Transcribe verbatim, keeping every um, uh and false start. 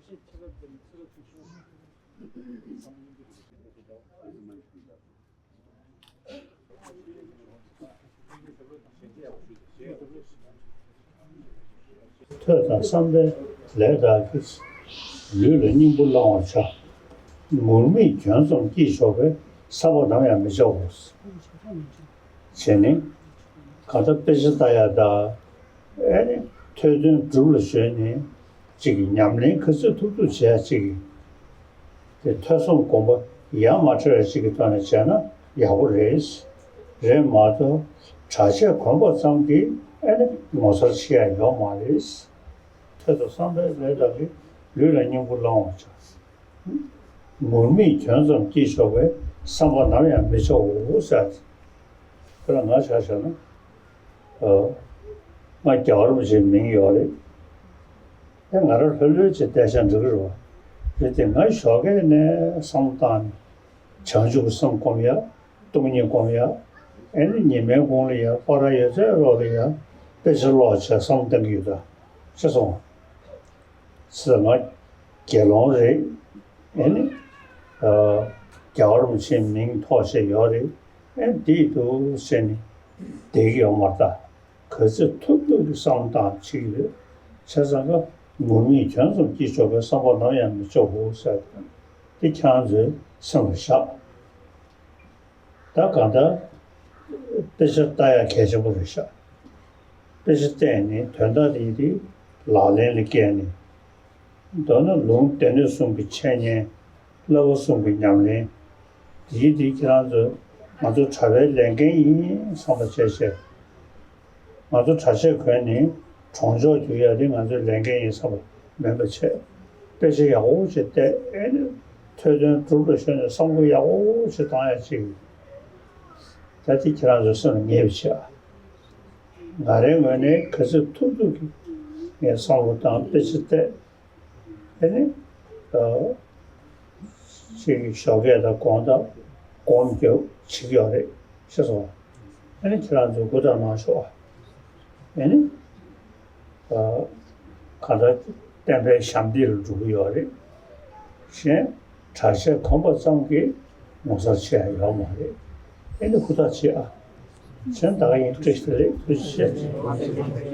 ཐོས་དང་བསམ་པའི་ལས་དག་གིས། ལུས་ལ་སྙིང་པོ་བླང་བར་བྱ། ངུར་སྨྲིག་གྱོན་ཙམ་སྐྱིད་ཆོག་པའི། བསམ་པ་ནམ་ཡང་མི་བྱའོ། བྱས་ནས་གང་ལྟར་དཔེ་ཆ་ལྟ་ཡ་དང་། ཨེ་ནི་ཐོས་དོན་སྒྲུབ་ལ་གཞོལ་ནས་ཅིག་གི་ཉམས་ལེན་ག་ཚོད་ཐུབ་ཐུབ་བྱེད་ཡ་ཅིག་གི། དེ་ཐོས་བསམ་སྒོམ་པ་ཡ་མ་བྲལ་བ་ཅིག་གི་ཐོག་ནས་བྱས་ན་ཡག་པོ་རེད། རེད་མ་གཏོགས་གྲྭ་ཆས་གོན་པ་ཙམ་གྱིས་ཨེ་ནི་ངོ་མཚར་ཆེ་ཡ་ཡོད་མ་རེད། ཐོས་དང་བསམ་པའི་ལས་དག་གིས། ལུས་ལ་སྙིང་པོ་བླང་བར་བྱ། ངུར་སྨྲིག་གྱོན་ཙམ་སྐྱིད་ཆོག་པའི། བསམ་པ་ནམ་ཡང་མི་བྱའོ་ཟེར་ཏེ། དེ་ལ་ང་ཆ་བཞག་ན། ཨ། ང་རྒྱལ་བ་རིན་པོ་ཆེའི་མིང་ཡོད་རེད། དེ་ང་རང་ལྷོད་ལྷོད་ཅིག་བསྡད་བཞག་འགྲིག་གི་རེད་བ། རེད་དེ་ང་ཞོགས་ཀས་ནས་བསམ་བློ་བཏང་ནས། བྱང་ཆུབ་སེམས་སྒོམ་ཡ། སྟོང་ཉིད་སྒོམ་ཡ། ཨེ་ནི་ཉི་མའི་གུང་ལ་ཡ། ཕ་ར་ཡོད་ཚད་རོགས་ལ་ཡ། དཔེ་ཆ་ཀློག་བྱས་བསམ་བློ་གཏང་གི་ཡོད་ད། ཤེས་སོང་ང་། ཚེ་ང་དགེ་སློང་རེད། ཨེ་ནི། ཨ། རྒྱལ་བ་རིན་པོ་ཆེའི་མིང་ཐོགས་བྱས་ཡོད་རེད། ཨེ་འདི་འདུག་ཟེར་ནས་བསྡད་ཀྱི་ཡོད་མ་རེད་ད། ག་ཚོད་ཐུབ་ཐུབ་ཀྱི་བསམ་བློ་བཏང་བྱེད་ཀྱི་ཡོད། བྱས་ཙང་ཀ་ངུར་སྨྲིག་གྱོན་ཙམ་སྐྱིད་ཆོག་པའི། བསམ་པ་ནམ་ཡང་མི་བྱའོ་ཟེར། དེ་ཁྱེད་རང་ཚོའི་སེམས་ལ་བཞག་ད་གང་ལྟར་དཔེ་ཆ་ལྟ་ཡ་གལ་ཆེན་པོ་རེད་ཤག་དཔེ་ཆ་བལྟས་ནས་དོན་དག་དེ་དེ་ལག་ལེན་ལ་བཀལ་ནས། མདོར་ན་ལུང་སྡེ་སྣོད་གསུམ་གྱི་འཆད་ཉན། བསླབ་པ་གསུམ་གྱི་ཉམས་ལེན། དེའི་དེ་ཁྱེད་རང་ཚོ་ང་ཚོ་གྲྭ་པའི་ལས་འགན་ཡིན་བསམ་པ་བྱས་བྱས། ང་ཚོ་གྲྭ་ཆས་གོན་ནས་གྲོང་ཆོག་རྒྱུག་ཡ་དེ་ང་ཚོའི་ལས་འགན་ཡིན་བསམ་པ་མིན་པ་བྱས། དཔེ་ཆ་ཡག་པོ་ཅིག་བལྟས། ཨེ་ནི་ཐོས་དོན་སྒྲུབ་ལ་གཞོལ་ནས་བསམ་བློ་ཡག་པོ་ཅིག་བཏང་ཡ་ཅིག་ད་དེ་ཁྱེད་རང་ཚོའི་སེམས་ལ་ངེས་པ་བྱས། ང་རའི་ངོས་ནས་ག་ཚོད་ཐུབ་ཐུབ་ཀྱིས་ངས་བསམ་བློ་བཏང་། དཔེ་ཆ་བལྟས། ཨེ་ནི། ཨ། ཅིག་ཞོགས་ཀས་དང་དགོང་དག་སྒོམ་རྒྱག་བྱེད་ཀྱི་ཡོད་རེད། ཤེས་སོང་། ཨེ་ནི་ཁྱེད་རང་ཚོས་གུས་བཀུར་གནང་ཤོག་ཨེ་ནི། ཨ། གང་ལྟར་བསྟན་པའི་ཞབས་འདེགས་ལ་འགྲོ་གི་ཡོད་རེད། གཞན་གྲྭ་ཆས་གོན་པ་ཙམ་གྱིས་ངོ་མཚར་ཆེ་ཡ་ཡོད་མ་རེད། ཨེ་ནི་ཧུར་ཐག་བྱེད་ཨ། གཞན་ད་ག་ཡིན། བཀྲ་ཤིས་བདེ་ལེགས། ཐུགས་རྗེ་ཆེ།